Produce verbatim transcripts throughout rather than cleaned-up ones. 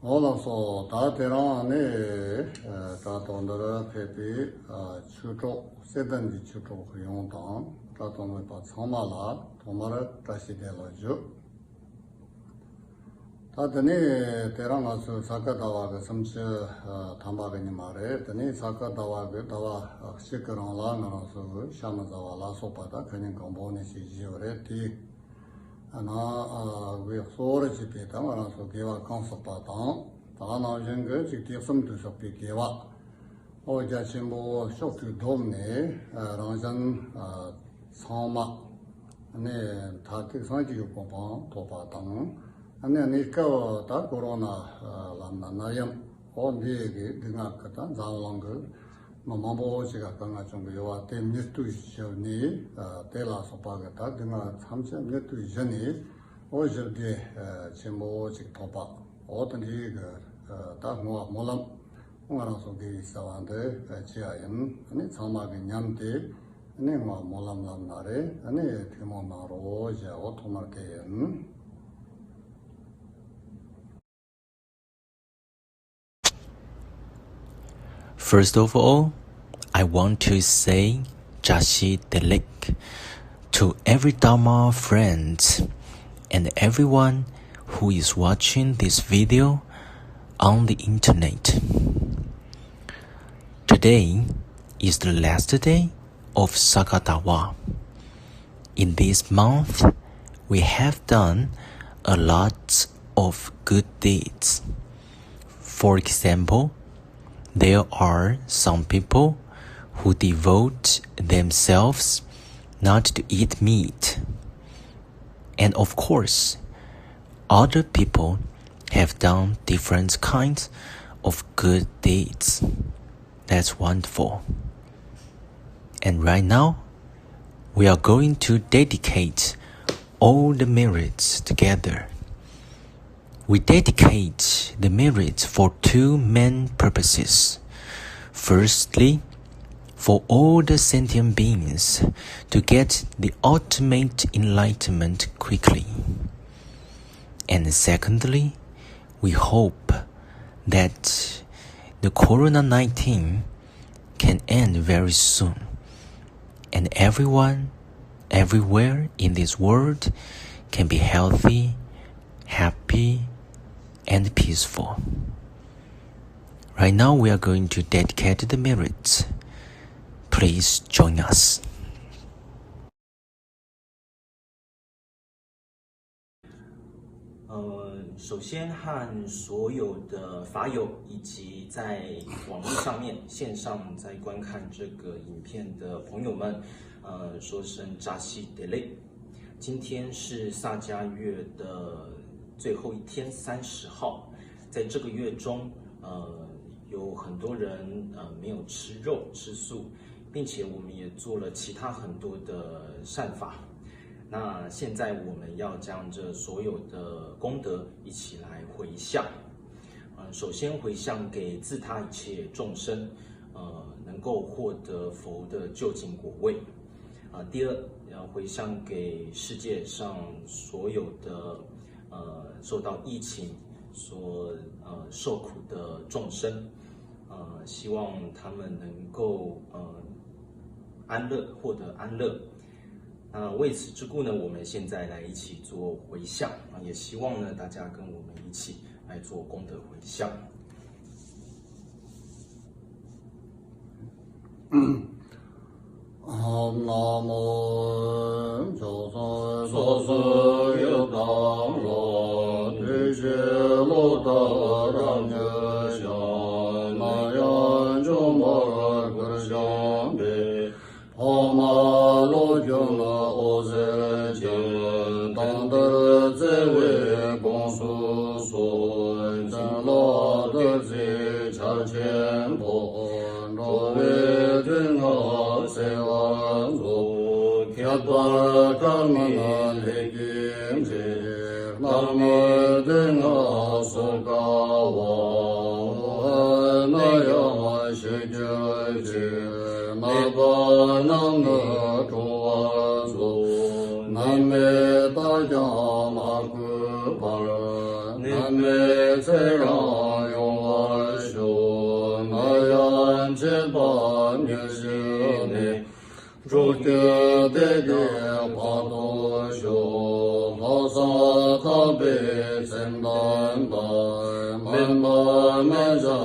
འོ་ལགས་སོ། ད་དེ་རིང་ནི་ཨ་དྲ་ཐོག་འདིར་ཕེབས་པའི་ཨ་ཆོས་གྲོགས་སེ་བདུན་གྱི་ཆོས་གྲོགས་ཡོངས་དང་དྲ་ཐོག་མེད་པ་ཚང་མ་ལ་ཐོག་མར་བཀྲ་ཤིས་བདེ་ལེགས་ཞུ། ད་དེ་ནས་དེ་རིང་ང་ཚོའི་ས་ག་ཟླ་བ་གི་སུམ་ཅུ་ཐམ་པ་གི་ཉི་མ་རེད། དེ་ནས་ས་ག་ཟླ་བ་གི་ཟླ་བ་གཅིག་གི་རིང་ལ་ང་རང་ཚོ་གི་ཤ་མི་ཟ་བ་ལ་སོགས་པ་དང་ཁ་ཉིན་གང་པོ་ནས་ཞིག་བཞི་ཡོད་རེད། དེའི་ནང་གི་གཙོ་བོར་བྱས་པའི་ད་ང་རང་ཚོ་དགེ་བ་གང་བསགས་པ་དང་། ད་ག་ནང་བཞིན་གི་ཅིག་དུས་གསུམ་དུ་བསགས་པའི་དགེ་བ། ཨོ་རྒྱ་ཆེན་པོ་ཕྱོགས་དུས་བསྡོམས་ནས་རང་གཞན་ཚང་མ་ནས་མཐར་ཐུག་སངས་རྒྱས་ཀྱི་གོ་འཕང་ཐོབ་པ་དང་། ཨ་ནི་གནས་སྐབས་ད་ཀོ་རོ་ན་ལབ་ན་ནད་ཡམས་འོ་འདི་གི་སྡུག་བསྔལ་གྱི་ད་འཛམ་གླིང་གི་མི་མང་པོ་ཞིག་ག་དཀའ་ངལ་བྱུང་གི་ཡོད་པ་དེ་མྱུར་དུ་ཞི་ནས་དེ་ལ་སོགས་པ་གི་ད་སྡུག་བསྔལ་ཐམས་ཅད་མྱུར་དུ་ཞི་ནས་འོ་ཞི་བདེ་ཆེན་པོ་ཅིག་ཐོབ་པ་འོ་དེ་འདྲའི་གི་ད་བསྔོ་བ་སྨོན་ལམ། ང་རང་ཚོ་དགེ་བའི་རྩ་བ་འདི་བྱེད་ཡ་ཡིན། ཨ་ནི་ཚང་མ་གི་མཉམ་དེ་ཨ་ནི་ང་སྨོན་ལམ་ལབ་ན་རེད། ཨ་ནི་ཐུགས་སྨོན་གནང་རོགས་ཞེས་འོ་ཐོག་མར་དེ་ཡིན། First of all, I want to say བཀྲ་ཤིས་བདེ་ལེགས to every Dharma friends and everyone who is watching this video on the internet. Today is the last day of Sakatawa. In this month, we have done a lot of good deeds. For example, there are some people who devote themselves not to eat meat. And of course, other people have done different kinds of good deeds. That's wonderful. And right now, we are going to dedicate all the merits together. We dedicate the merits for two main purposes. Firstly, for all the sentient beings to get the ultimate enlightenment quickly. And secondly, we hope that the corona nineteen can end very soon, and everyone, everywhere in this world can be healthy, happy, and peaceful. Right now, we are going to dedicate the merits. Please join us. 呃，首先和所有的法友以及在网络上面线上在观看这个影片的朋友们，呃，说声扎西德勒。今天是萨迦月的最后一天，三十号。在这个月中，呃，有很多人呃没有吃肉吃素，并且我们也做了其他很多的善法。那现在我们要将这所有的功德一起来回向，嗯，首先回向给自他一切众生，呃，能够获得佛的究竟果位。啊，第二，要回向给世界上所有的呃受到疫情所呃受苦的众生，呃，希望他们能够呃安乐，获得安乐。那为此之故呢，我们现在来一起做回向啊，也希望呢大家跟我们一起来做功德回向。 ན་མོ། མཆོག་གསུམ་སོ་སོའི་ཡུལ་དང་ལོ། དུས་ཕྱིས་ལོ་ལྟར་རབ་མྱུར་ཞིང་། ནམ་ཡང་འབྱོན་པར་གུར་བཞེངས་པའི། འཕགས་མ་ལོ་རྒྱུན་ལ་འོད་ཟེར་ཅན། དེང་འདིར་བརྩེ་བའི་དགོངས་སུ་གསོལ། བྱིན་རླབས་བདུད་རྩིའི་ཆར་ཆེན་ཕོབ། འགྲོ་བའི་སྡུག་བསྔལ་སེལ་བར་མཛོད། ཁྱད་པར་ཁ་མིན་ལས་ཀྱི་འབྲས། ནད་མུག་སྡུག་བསྔལ་སོགས་དཀའ་བ། ན་ཡང་ཞི་གྱུར་ཅིག། ནད་པ་རྣམས་ནི་གྲོལ་བར་མཛོད། ནད་མེད་རྟགས་ཀྱང་མ་གོས་པར། ནད་མེད་ཚེ་རིང་ཡོང་བར་ཤོག་ནད་ཡམས་མཆེད་པ་ཉེར་ཞི་ནད། འབྲུག་སྐྱེས་སྡེ་བརྒྱད་དཔག་ཏུ་ཤོག་ལྷག་བསམ་དག་པའི་སེམས་དང་ལྡན། མི་འདའ་མི་འབྱལ་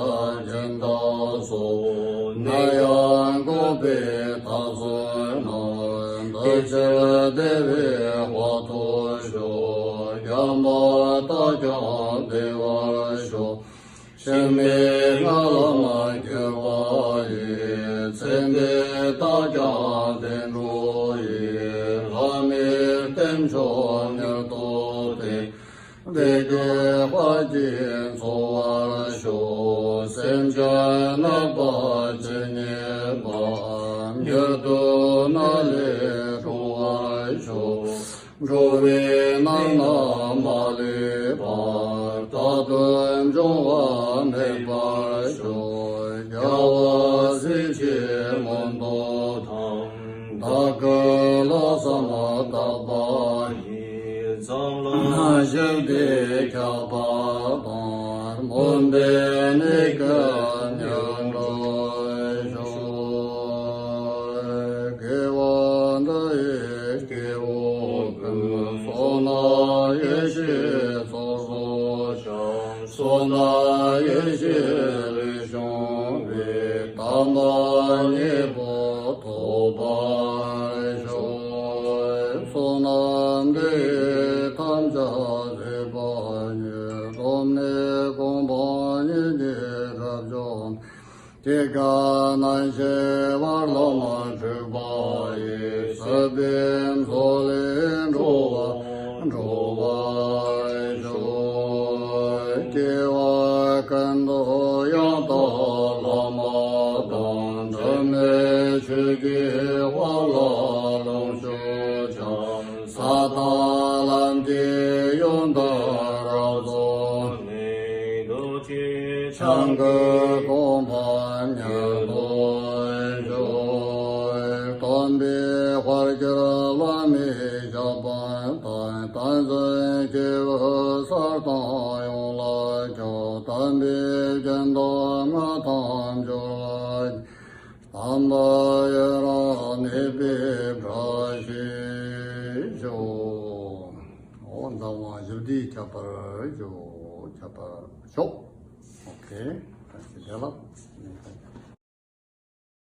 སྦྱིན་བདག་སོགས། ནད་ཡམས་འགོག་པའི་ཐབས་བཟང་རྣམས། བདེ་ཕྱིར་བདེ་བའི་དཔལ་དུ་ཤོག་རྒྱལ་བ་དག་ཀྱང་བདེ་བར་ཤོག་འཆི་མེད་ངང་ལམ་བསྐྱོད་པ་ཡི། ཚེ་འདི་དག་ཀྱང་བདེ་འགྲོ་ཡི། ལྷ་མིའི་རྟེན་མཆོག་མྱུར་དུ་དེ། བདེ་སྐྱིད་དཔལ་གྱིས་འཚོ་བར་ཤོག་སེམས་ཅན་ནད་པ་ཇི་སྙེད་པ། མྱུར་དུ་ནད་ལས་གྲོལ་བར་ཤོག་འགྲོ་བའི་ནད་རྣམས་མ་ལུས་པ། རྟག་ཏུ་འབྱུང་བ་མེད་པར་ཤོག་རྒྱལ་བ་སྲས་ཀྱི་མངོན་རྟོགས་དང་། བདག་གི་ལྷག་བསམ་དག་པ་ཡིས། འཛམ་གླིང་ཞི་བདེ་ཁྱབ་པ་དང་། སྨོན་པའི་གནས་ཀྱི་མྱུར་འགྲོ་ཤོག་དགེ་བ་འདི་ཡིས་སྐྱེ་བོ་ཀུན། བསོད་ནམས་ཡེ་ཤེས་ཚོགས་རྫོགས་ཤིང་། བསོད་ནམས་ཡེ་ཤེས་ལས་བྱུང་བའི། དམ་པ་ཉིད་པོ་ཐོབ་པར་ཤོག་བསོད་ནམས་འདི་ཡིས་ཐམས་ཅད་གཟིགས་པ་ཉིད། ཐོབ་ནས་གོ་འཕང་མྱུར་མྱུར་རབ་འབྱུང་། སྐྱེ་རྒ་ན་འཆིའི་རྦ་རླབས་འཁྲུགས་པ་ཡི། སྲིད་པའི་མཚོ་ལས་འགྲོ་བ་སྒྲོལ་བར་ཤོག་སྐྱེ་བ་ཀུན་ཏུ་ཡང་དག་བླ་མ་དང་། འབྲལ་མེད་ཆོས་ཀྱི་དཔལ་ལ་ལོངས་སྤྱོད་ཅིང་། ས་དང་ལམ་གྱི་ཡོན་ཏན་རབ་རྫོགས་ནས། རྡོ་རྗེ་འཆང་གི་གོ་འཕང་མྱུར་ཐོབ་ཤོག་སྟོན་པའི་དཔལ་གྱུར་བླ་མའི་ཞབས་པད་བརྟན། བསྟན་འཛིན་སྐྱེས་བུ་གསར་བཏང་ཡོངས་ལ་ཁྱབ། དམ་པའི་རྒྱུན་དང་མངའ་ཐང་འབྱོར་བར། དམ་པ་ཡི་རང་གནས་པའི་བཀྲ་ཤིས་ཤོག་འོ་འཛམ་གླིང་ཞི་བདེ་ཁྱབ་པར་ཤོག་ཁྱབ་པར་ཤོག་ཨོ་ཁེ། བཀྲ་ཤིས་བདེ་ལེགས།